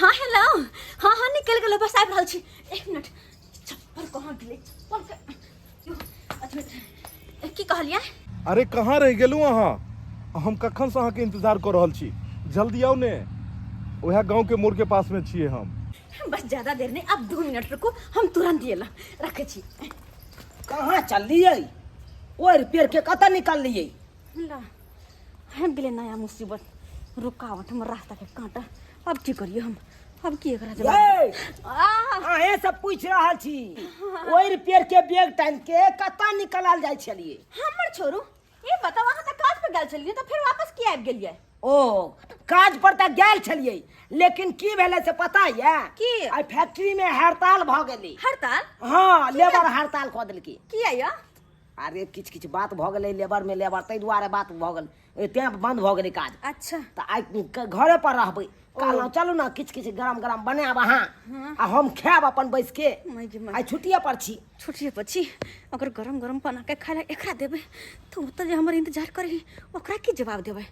हाँ हेलो हाँ हाँ निकल गेलो बस आबि रहल छी एक मिनट चप्पल कहाँ गेलै चप्पल के यो, अच्छा, की कहलियै अरे कहाँ रहि गेलहुँ अहाँ हम कखनसँ अहाँके इंतजार कऽ रहल छी जल्दी आउ ने उएह गाँवके मोड़के पासमे छियै हम बस ज्यादा देर नहीं अब 2 मिनट रुकू हम तुरंत एला रखै छी कहाँ चललियै ओहि पेड़ के कतऽ निकललियै ला आबि गेलै नया मुसीबत रुकावट हमर रास्ता के कांटा अब की करिए हम अब की एकरा जवाब यै आ अहें सब पूछि रहल छी ओहि पेड़ के बैग टांगि के कतऽ निकलल जाइ छलियै हमर छोड़ू ई बताउ अहाँ तऽ काज पर गेल छलियै तऽ फेर वापस किया आबि गेलियै ओ काज पर तऽ गेल छलियै लेकिन की भेलै से पता यऽ की? आइ फैक्ट्री में हड़ताल भऽ गेलै हड़ताल हँ लेबर हड़ताल कऽ देलकै किया यऽ अरे किछु किछु बात भऽ गेलै लेबरमे लेबर ताहि दुआरे बात भऽ गेल तेँ बन्द भऽ गेलै काज अच्छा तऽ आइ घरे पर रहबै कहलहुँ चलू ने किछु किछु गरम गरम बनायब अहाँ आ हम खायब अपन बैस के माय गे माय। आइ छुट्टिए पर छी छुट्टिए पर छी अगर गरम गरम बना के खाय ला एकरा देबै तऽ ओतऽ जे हमर इंतजार करे ओकरा की जवाब देबै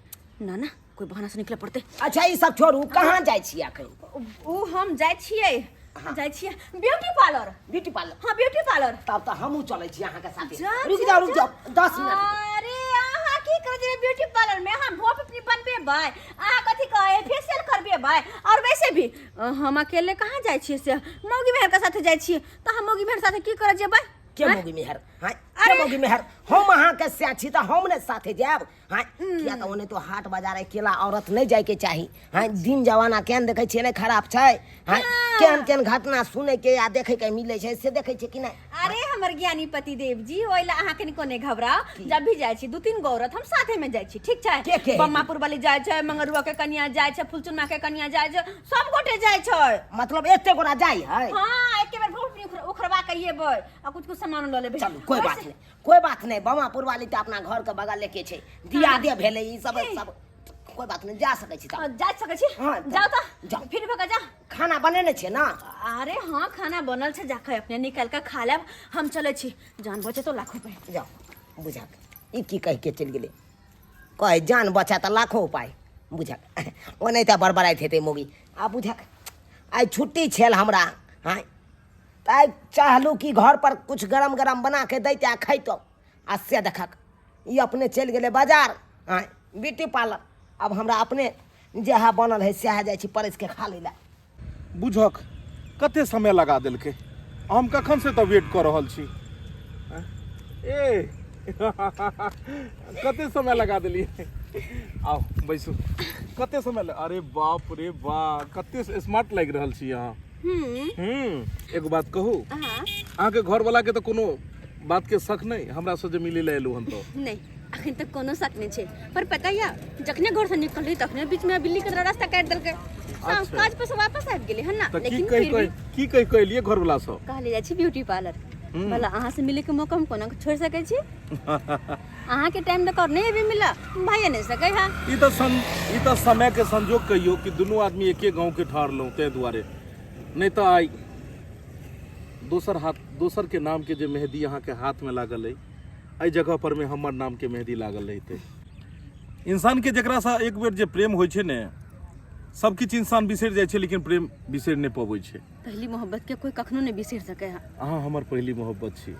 ना ना कोई बहाना से निकले पड़तै अच्छा ई सब छोड़ू कहाँ जाइ छी अखन ओ हम जाइ छियै जाइ छियै ब्यूटी पार्लर ब्यूटी पार्लर हाँ ब्यूटी पार्लर तब तऽ हमहूँ चलै छी अहाँके साथे जा, रुकि जा, जाउ रुकि जा। जाउ 10 मिनट अरे अहाँ की करै जेबै ब्यूटी पार्लर में अहाँ भोप अपनी बनबेबै अहाँ कथी कहै फेशियल करबेबै और वैसे भी हम अकेले कहाँ जाइ छियै से मौगी मेहर के साथे जाइ छियै तऽ हम मौगी मेहर साथे की करऽ जेबै के आँय? मौगी मेहर हाँ अरे! के मौगी मेहर हम अहाँके से छी तऽ हम ने साथे जायब हाँ किया तऽ ओने तो हाट बाजार अकेला औरत नहि जायके चाही हाँ दिन जमाना केहन देखै छियै नहि खराब छै हाँ केहन केहन घटना सुनै के आ देखै के मिलै छै से देखै छियै कि नहि अरे हमर ज्ञानी पति देव जी ओहि ला अहाँ कनिको नहि घबराउ जब भी जाइ छी दू तीन गो औरत हम साथे में जाइ छी ठीक छै के के? बम्मापुर वाली जाइ छै मंगरुआ के कनिया जाइ छै फुलचुनमा के कनिया जाइ छै सब गोटे जाइ छै मतलब एते गोरा जाइ है हाँ एके बेर बहुत उखड़वा के एबै आ कुछ कुछ सामान लऽ लेबै चलू कोई बात नहीं कोई बात नहीं बमापुर वाली तऽ अपना घर के बगल के छै दियादे भेलै ई सब सब कोई बात नहीं जा सकै छी तब जा सकै छी हाँ, जाओ तऽ जाओ। फिर भऽ जा खाना बनेने छियै ना अरे हाँ खाना बनल छै जाके अपने निकाल के खा लेब हम चलै छी जान बचे तो लाखों पे जाओ बुझक ई की कहि के चलि गेलै कहै जान बचा तऽ लाखो उपाय बुझक ओनाहिते तऽ बड़बड़ाइत हेतै मौगी आ बुझक आइ छुट्टी छल हमरा हँ तऽ आइ चाहलहुँ कि घरपर किछु गरम गरम बना कऽ दैते आ खैतहुँ आ से देखक ई अपने चलि गेलै बाजार आँय ब्यूटी पार्लर आब हमरा अपने जएह बनल हइ सएह जाइ छी परसि कऽ खा लै लए बुझक कते समय लगा देलकै हम कखन से तऽ वेट कऽ रहल छी ए कते समय लगा देलियै आउ बैसू कते समय अरे बाप रे बा कते स्मार्ट लागि रहल छी अहाँ एगो बात कहू हाँ अहाँके घरवाला के तऽ कोनो बात के शक नहि हमरा से जे मिलै लए एलहुँ हन तऽ नहि अखन तक कोनो शक नहि छै पर पता यऽ जखने घर से निकलली तखने बीच में बिल्ली के रास्ता काटि देलकै अच्छा। काज पर से वापस आबि गेलै हन ना तऽ की लेकिन कहि फिर भी कहि की कहि कहि एलियै घरवाला सँ कहले जाइ छी ब्यूटी पार्लर भला अहाँ से मिले के मौका हम कोना छोड़ सकै छी अहाँ के टाइम तऽ कर नहीं अभी मिला भाइये नहीं सकै है ई तऽ समय के संजोग कहियौ कि दुनू आदमी एके गाँव के ठहरलहुँ ताहि दुआरे नहि तऽ आइ दोसर हाथ दोसर के नाम के जे मेहदी अहाँ के हाथ में लागल अइ एहि जगह पर में हमर नाम के मेहदी लागल रहितै इंसान के जकरा से एक बेर जे प्रेम होइ छै ने सब किछु इंसान बिसरि जाइ छै लेकिन प्रेम बिसरि नहि पबै छै पहली मोहब्बत के कोई कखनो नहीं बिसरि सकै है अहाँ हमर पहिली मोहब्बत छी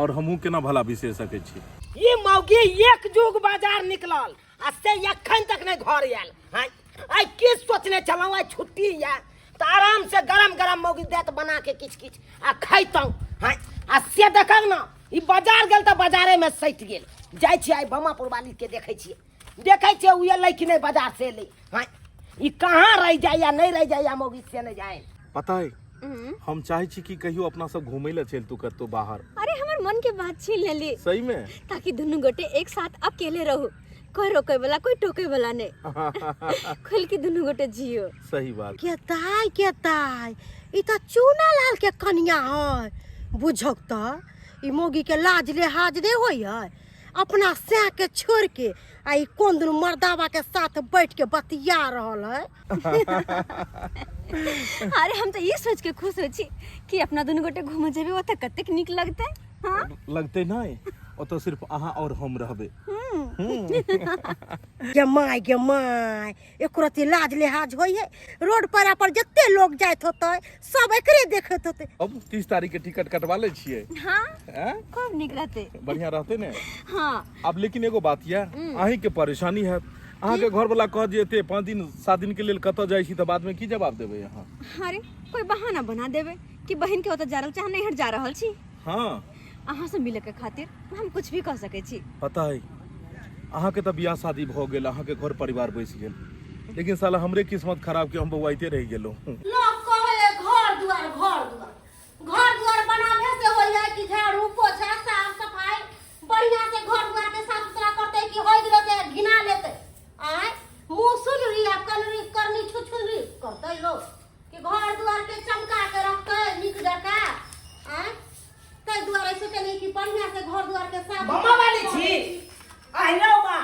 और हमहूँ केना भला बिसरि सकै छी ई मौगी एक जुग बाजार निकलल आ से एखन तक नहि घर आयल हँ आइ की सोचने छलहुँ आइ छुट्टी यऽ तऽ आराम से गरम गरम मौगी देत बना के किछु किछु आ खैतहुँ हँ आ से देखब ने ई बाजार गेल तऽ बाजारेमे सटि गेल जाइ छियै आइ बमापुर वालीके देखै छियै देखै छियै ओ एलै कि नहि बाजार से एलै हँ ई कहाँ रहि जाइया नहि रहि जाइया मौगी से नहि जाए पता है हम चाहे छी कि कहियो अपना सब घूमे ला चलतू कतौ बाहर अरे हमर मन के बात छीन लेली सही में ताकि दुनू गोटे एक साथ अकेले रहू कोई रोके वाला कोई टोके वाला नहीं खुल के दुनू गोटे जियो सही बात के ताय के ताय ई तऽ चूना लाल के कनिया है बुझक तऽ ई मौगी के लाज लिहाज नहि होइ है अपना सैं के छोड़ के आ ई कोन दुनू मर्दाबा के साथ बैठ के बतिया रहल है अरे हम तो ये सोच के खुश हो छी कि अपना दुनू गोटे घूमे जेबे ओतऽ कतेक नीक लगतै हाँ लगते नहीं ओतऽ सिर्फ अहाँ और हम रहबे गे my, गे my, एको रत्ती लाज लिहाज होइ है? रोड पर पर जते लोग जाइत होतै सब एकरे देखैत होतै। अब 30 तारीख के टिकट कटवा लै छियै। हाँ। हैं? खूब नीक रहतै। बढ़िया रहतै ने? हाँ। आब लेकिन एगो बात यऽ, अहीं के परेशानी हैत, अहाँके घर वाला कह जे एते 5 दिन 7 दिन के लेल कतऽ जाइ छी, तऽ बाद में की जवाब देबै अहाँ? अरे कोई बहाना बना देबै कि बहिन के ओतऽ जा रहल छी, अहाँ नैहर जा रहल छी। हाँ। अहाँ से मिले के खातिर हम कुछ भी कह सकै छी। पता है, अहाँके तऽ बियाह शादी भऽ गेल, अहाँके घर परिवार बसि गेल, लेकिन साला हमरे किस्मत खराब कि हम बौआइते रहि गेलहुँ। लोग कहै है घर दुआर, घर दुआर, घर दुआर बनाबे से होइए कि झाड़ू पोछा साफ सफाई बढ़िया से घर दुआर के साफ सुथरा करते कि होई गेलो से घिना लेते। आय मुंह सुनरी आ कनरी करनी छुछुनरी करते लोग कि घर दुआर के चमका के रखते नीक जकाँ। आय ताहि दुआरे सोचलियै कि बढ़िया से घर दुआर के साफ। मामा वाली छी आहिरो बा।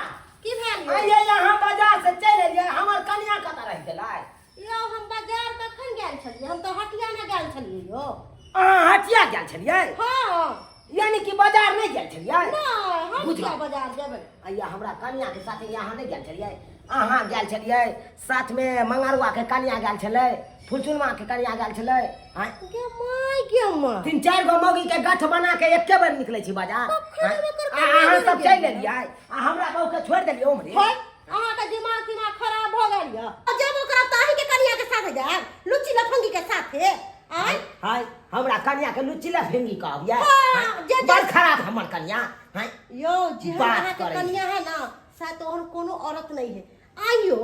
की भेल यौ? आइये यहाँ बाजार से चलि एलियै, हमर कनिया कतऽ रहि गेलै? यौ हम बाजार कखन गेल छलियै? हम तऽ हटिया ने गेल छलियै यौ। अहाँ हटिया गेल छलियै? हाँ। यानी कि बाजार नहि गेल छलियै? नहि, हम बुझ किया गेल। बाजार जेबै? आइया हमरा कनिया के साथे यहाँ नहि गेल छलियै? अहाँ गेल छलियै, साथमे मंगरुआ के कनिया गेल छलै, फुलचुनमा के कनिया गेल छलै। आँय? गे my, गे my. 3-4 गो मौगी के गठ बना के एके बेर निकलै छी बाजार। कखन आँय? ओकर आ कनिया अहाँ सब गेल चलि छलै? एलियै आ हमरा बहू के छोड़ि देलियै उम्हरे। हे, अहाँके दिमाग तिमाग खराब भऽ गेल यऽ। जेबो करब तऽ अहींके कनिया के साथे जायब, लुच्ची लफंगी के साथे? आँय? हाय, हमरा कनिया के लुच्ची लफंगी कहब यऽ? हाँ, जे- बड़ खराब हमर कनिया। हाय। यौ जेहन बात अहाँके करै। कनिया है ना, शायद ओहन कोनो औरत नहीं है। आइयो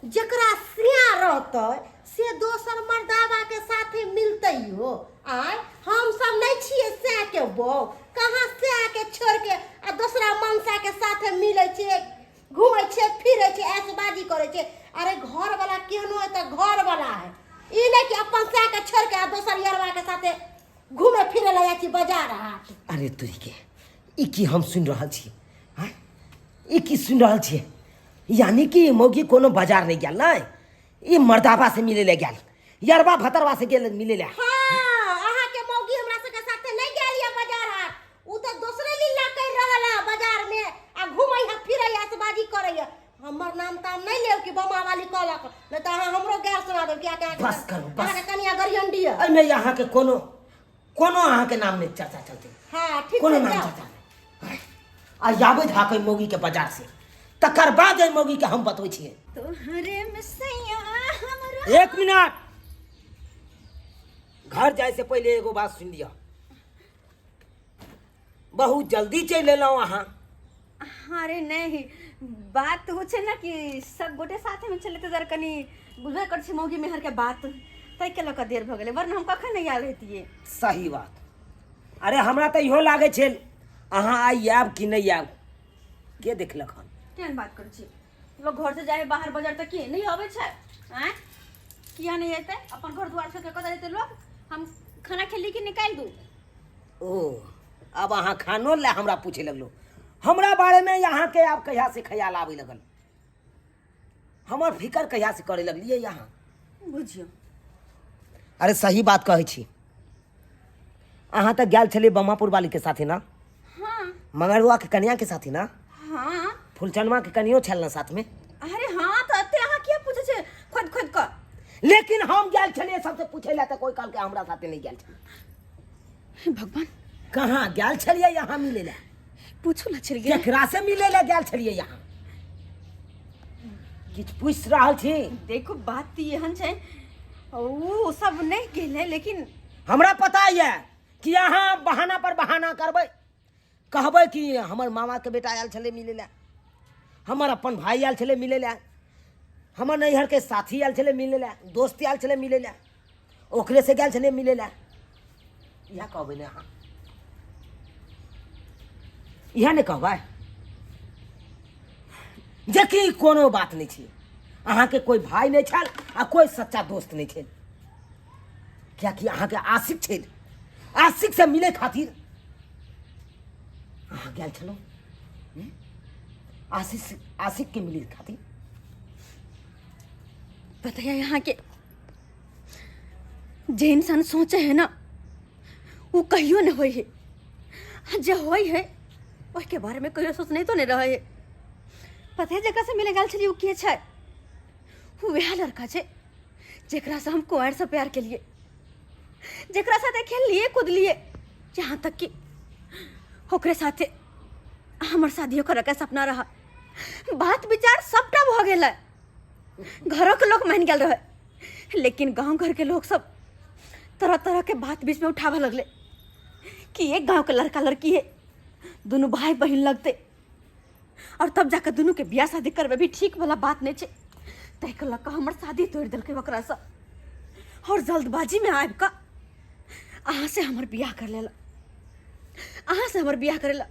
जकरा सिया रहतै से दोसर मर्दावा के साथे मिलतै हो। आय हम सब नहीं छियै सैं के बहू, कहाँ सैं के छोड़ के आ दोसरा मनसा के साथे मिलै छियै, घूमै छियै, फिरै छियै, ऐशबाजी करै छियै। अरे घर वाला केहनो है तऽ घर वाला है, ई नहीं कि अपन सैं के छोड़ के आ दोसर यरवा के साथे घूमे फिरे ला जाइ छी बाजार हाट। अरे तुरी के ई की हम सुनि रहल छी? आँय? ई की सुनि रहल छी? यानी कि मौगी कोनो बाजार नहि गेल, नहि ई मर्दाबा से मिले ले गेल, यरबा भतरवा से गेल मिले ले। हाँ, अहाँके मौगी हमरा सबके साथे नहीं गेल ये बाजार हाट, उ तऽ दोसरे लीला कर रहल है बाजार में आ घूमै है फिरै है ऐशबाजी करै है। हमर नाम ताम नहीं लेब कि बमा वाली कहलक, नहीं तऽ अहाँ हमरो गैर सुना देब। किया कि अहाँके बस करू, बस। अहाँके कनिया गरियंडी है। एहिमे अहाँके कोनो कोनो अहाँके नाम नहि चर्चा चलतै। हाँ, ठीक कोनो छै, नाम जाउ। चर्चा नहि। आ आबै था कोई मौगी के बाजार से, तकर बाद एहि मौगी के हम बतबै छियै। तोहरे में सैया हमरा। 1 मिनट, घर जाय से पहिले एगो बात सुनि लिअ। बहुत जल्दी चलि एलहुँ अहाँ। अरे नहीं, बात हो छै ना कि सब गोटे साथे में चले तऽ जरा कनी बुझबे कर छी मौगी मेहर के बात, ताहि के लऽ कऽ देर भऽ गेलै, वरना हम कखन नहि आयल रहितियै। सही बात। अरे हमरा तऽ इहो लागै छै अहाँ आइ आयब कि नहि आयब, के देखलक हन? केहन बात करै छी, लोग घर से जाए बाहर बाजार तऽ की नहि अबै छै? आँय, किया नहि एतै? अपन घर दुआर छोड़ि कऽ कतऽ जेतै लोग? हम खाना खेली कि निकालि दू? ओ अब अहाँ खानो लए हमरा पूछे लगलो। हमरा बारेमे अहाँके आब कहिया से ख्याल आबै लगल? हमर फिकर कहिया से करे लगलियै अहाँ? बुझियौ। अरे सही बात कहै छी, अहाँ तऽ गेल छलियै बमापुर वाली के साथे ना? हाँ। मंगरुआ के कनिया के साथे ना? हाँ। फुलचनमा के कनियो छल ना साथ में? अरे हाँ, तऽ एते अहाँ किया पूछै छियै खोदि खोदि कऽ? लेकिन हम गेल छलियै सबसे पूछै लए तऽ कोई कहलकै हमरा साथे नहि गेल छलै। हे भगवान, कहाँ गेल छलियै यहाँ मिले लए? पूछू ला चलि गेल। केकरा से मिले लए गेल छलियै यहाँ? किछु पूछि रहल छी। देखो बात तऽ एहन छै, ओ सब नहि गेलै, लेकिन हमरा पता यऽ कि अहाँ बहाना पर बहाना करबै, कहबै कि हमर मामाके बेटा आयल छलै मिलै लए, हमर अपन भाय आयल छलै मिलै लए, हमर नैहरके साथी आयल छलै मिलै लए, दोस्त आयल छलै मिलै लए, ओकरे से गेल छलै मिलै लए। इएह कहबै ने अहाँ? इएह ने कहबै जेकि कोनो बात नहि छै, अहाँके कोइ भाय नहि छल आ कोइ सच्चा दोस्त नहि छल, कियाकि अहाँके आशिक छल, आशिक से मिले खातिर अहाँ गेल छलहुँ। आशिक आशिक के मिले खातिर। पता है यहाँ के जे इंसान सोचे है ना वो कहियो नहीं होई है, आ जे होई है ओहिके बारे में कहियो सोचने तो नहीं रहे है। पता है जकरा से मिले गेल छलियै ओ के छै? वएह लड़का छै जेकरा से हम कुंवार से प्यार केलिए, जेकरा साथे खेललिए कूदलिए, यहाँ तक कि ओकरे साथे हमर शादियो करे के सपना रहा। बात विचार सबटा भऽ गेल है, घरों के लोग मान गेल रहे, लेकिन गांव घर के लोग सब तरह तरह के बात बीच में उठावे लगले कि एक गांव के लड़का लड़की है, दोनों भाई बहन लगते, और तब जाकर दोनों के बियाह शादी करबे भी ठीक वाला बात नहीं छे। ताहि के लऽ कऽ हमर शादी तोड़ि देलकै ओकरासँ, और जल्दबाजी में आबि कऽ अहाँ से हमर बियाह कर लेलक, अहाँ से हमर बियाह करे ला,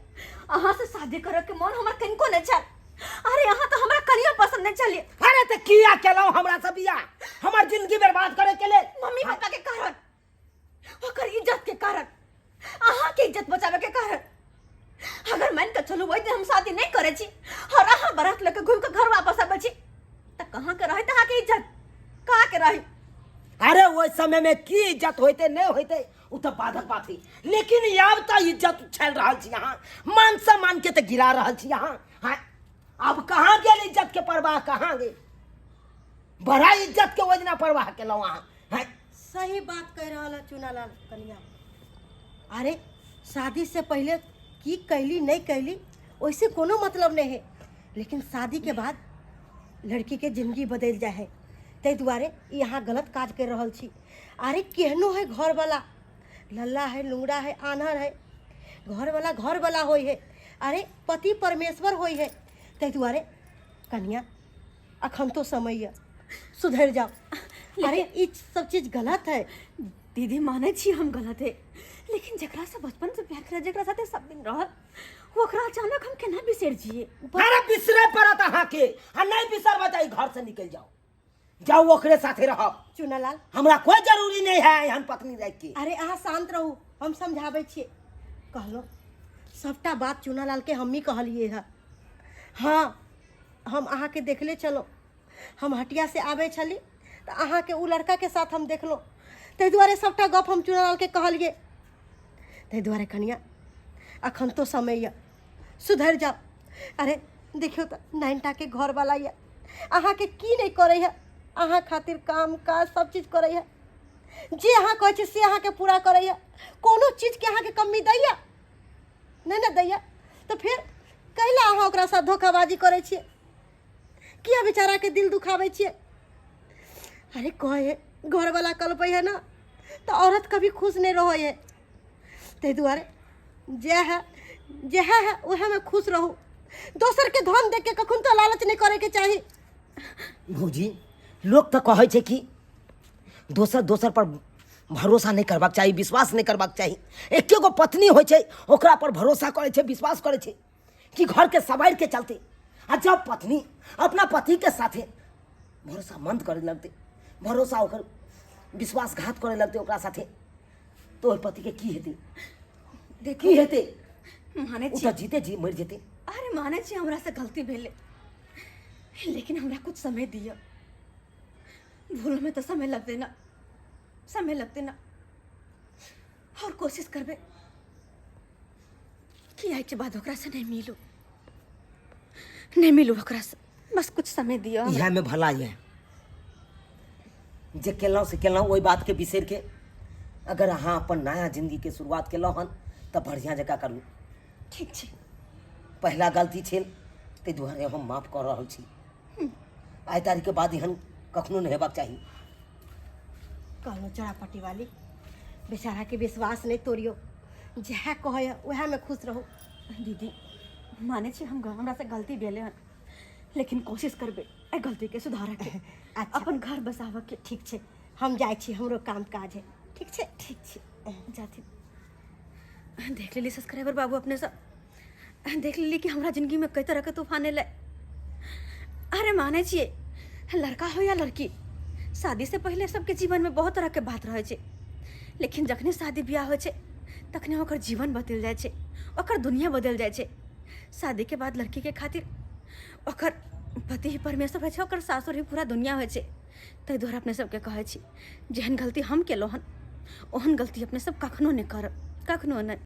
अहाँ से शादी करे के मन हमर कनिको नहीं छल। अरे अहाँ तो हमरा कनियो पसंद नहीं छलिए। अरे तो किया केलहुँ हमरा से बियाह, हमर जिंदगी बर्बाद करे के लेल? मम्मी पापा के कारण, ओकर इज्जत के कारण, अहाँ के इज्जत बचावे के कारण। अगर मान के चलू वही दिन हम शादी नहीं करे छी और अहाँ बारात लेके घूम के घर वापस आबै छी त कहाँ के रही अहाँ के इज्जत, कहाँ के रही? अरे ओहि समय में की इज्जत होते नहीं होते उ तो बाधक बात है, लेकिन आब तो इज्जत उछाल रहल छी अहाँ, मान सम्मान के तो गिरा रहल छी अहाँ। हाँ, अब कहाँ गेल इज्जत के परवाह, कहाँ गेल? बड़ा इज्जत के ओजना परवाह केलहुँ अहाँ। हाँ, सही बात कह रहल है चुनालाल कनिया। अरे शादी से पहले की कैली नहीं कैली वैसे कोनो मतलब नहीं है, लेकिन शादी के बाद लड़की के जिंदगी बदल जाए है, ताहि दुआरे ई अहाँ गलत काज कर रहल छी। अरे केहनो है घर वाला, लल्ला है, लुंगड़ा है, आन्हर है, घर वाला घर वाला होई है, अरे पति परमेश्वर होई है, ताहि दुआरे कनिया अखन तो समय है, सुधर जाओ। अरे ई सब चीज गलत है। दीदी मानै छी हम गलत है, लेकिन जकरा से बचपन से प्यार करे, जकरा साथे सब दिन रहल, ओकरा अचानक हम केना बिसरि जिए? अरे बिसरे पड़त अहाँके, आ नहीं बिसरबै तऽ घर से निकलि जाओ, जाओ ओकरे साथे रहब। चुनालाल हमरा कोई जरूरी नहीं है एहन पत्नी राखि के। अरे अहाँ शांत रहू, हम समझाबै छियै। कहलो सबटा बात चुनालाल के हमही कहलिए है। हाँ हम अहाँके देखले छलहुँ, हम हटिया से आबै छली तऽ अहाँके ओ लड़काके साथ हम देखलहुँ, ताहि दुआरे सबटा गप हम चुनालालके कहलिए। ताहि दुआरे कनिया अखन तो समय यऽ, सुधरि जाउ। अरे देखियौ तऽ नाइनटाके घरवाला यऽ, अहाँके की नहि करै है, अहाँ खातिर काम काज सब चीज करै है, जे अहाँ कहै छी से अहाँके पूरा करै है, कोनो चीजके अहाँके कमी दैया नहि ने दैया, तऽ फेर कैला अहाँ ओकरा साथ धोखाबाजी करै छियै, किया बेचाराके दिल दुखाबै छियै? अरे कहे घरवाला कलपै है ना तऽ औरत कभी खुश नहि रहै है, ताहि दुआरे जे है जे है है उएहमे खुश रहू, दोसरके धन देख के कखन तो लालच नहि करैके चाही। भौजी लोक तऽ कहै छै कि दोसर दोसर पर भरोसा नहि करबाक चाही, विश्वास नहि करबाक चाही, एके गो पत्नी होइ छै ओकरा पर भरोसा करै छै, विश्वास करै छै कि घरके सवारिके चलते, आ जब पत्नी अपना पतिके साथे भरोसामंद करे लगतै, भरोसा ओकर विश्वासघात करे लगतै ओकरा साथे, तो ओहि पतिके की हेतै? देखू की हेतै? मानै ओ छी तऽ जीते जी मरि जेतै। अरे मानै छी हमरा से गलती भेलै, लेकिन हमरा कुछ समय दिअ, भूल में तो समय लगतै ना, समय लगतै ना, और कोशिश करबै कि आइ के बाद ओकरा से नहीं मिलू, नहीं मिलू ओकरा से, बस कुछ समय दिअ हमरा। इएह में भला यऽ जे केलहुँ से केलहुँ, ओहि बातके बिसरि के अगर अहाँ अपन नया जिंदगीके शुरुआत केलहुँ हन तऽ बढ़िआँ जकाँ करू। ठीक छै। पहिला गलती छल ताहि दुआरे हम माफ कऽ रहल छी, आइ तारीखके बाद एहन कखनो नहि हेबाक चाही। कहलहुँ चोरापट्टी वाली बेचाराके विश्वास नहि तोड़ियौ, जएह कहै उएहमे खुश रहू। दीदी मानै छी हम हमरा से गलती भेलै हन, लेकिन कोशिश करबै एहि गलतीके सुधारऽके। अच्छा। अपन घर बसाबऽके। ठीक छै, हम जाइ छी, हमरो काम काज है। ठीक छै, ठीक छै, जाथिन। देख लेली सब्सक्राइबर बाबू, अपने सब देख लेली कि हमरा जिंदगीमे कई तरहके तूफान एलै। अरे मानै छियै लड़का हो या लड़की, शादी से पहिले सबके जीवनमे बहुत तरहके बात रहै छै, लेकिन जखने शादी बियाह होइ छै तखने ओकर जीवन बदलि जाइ छै, ओकर दुनिया बदलि जाइ छै। शादीके बाद लड़कीके खातिर ओकर पति ही परमेश्वर होइ छै, ओकर सासुर ही पूरा दुनिया होइ छै। ताहि दुआरे अपने सबके कहै छी जेहन गलती हम केलहुँ हन ओहन गलती अपने सब कखनो नहि करब, कखनो नहि।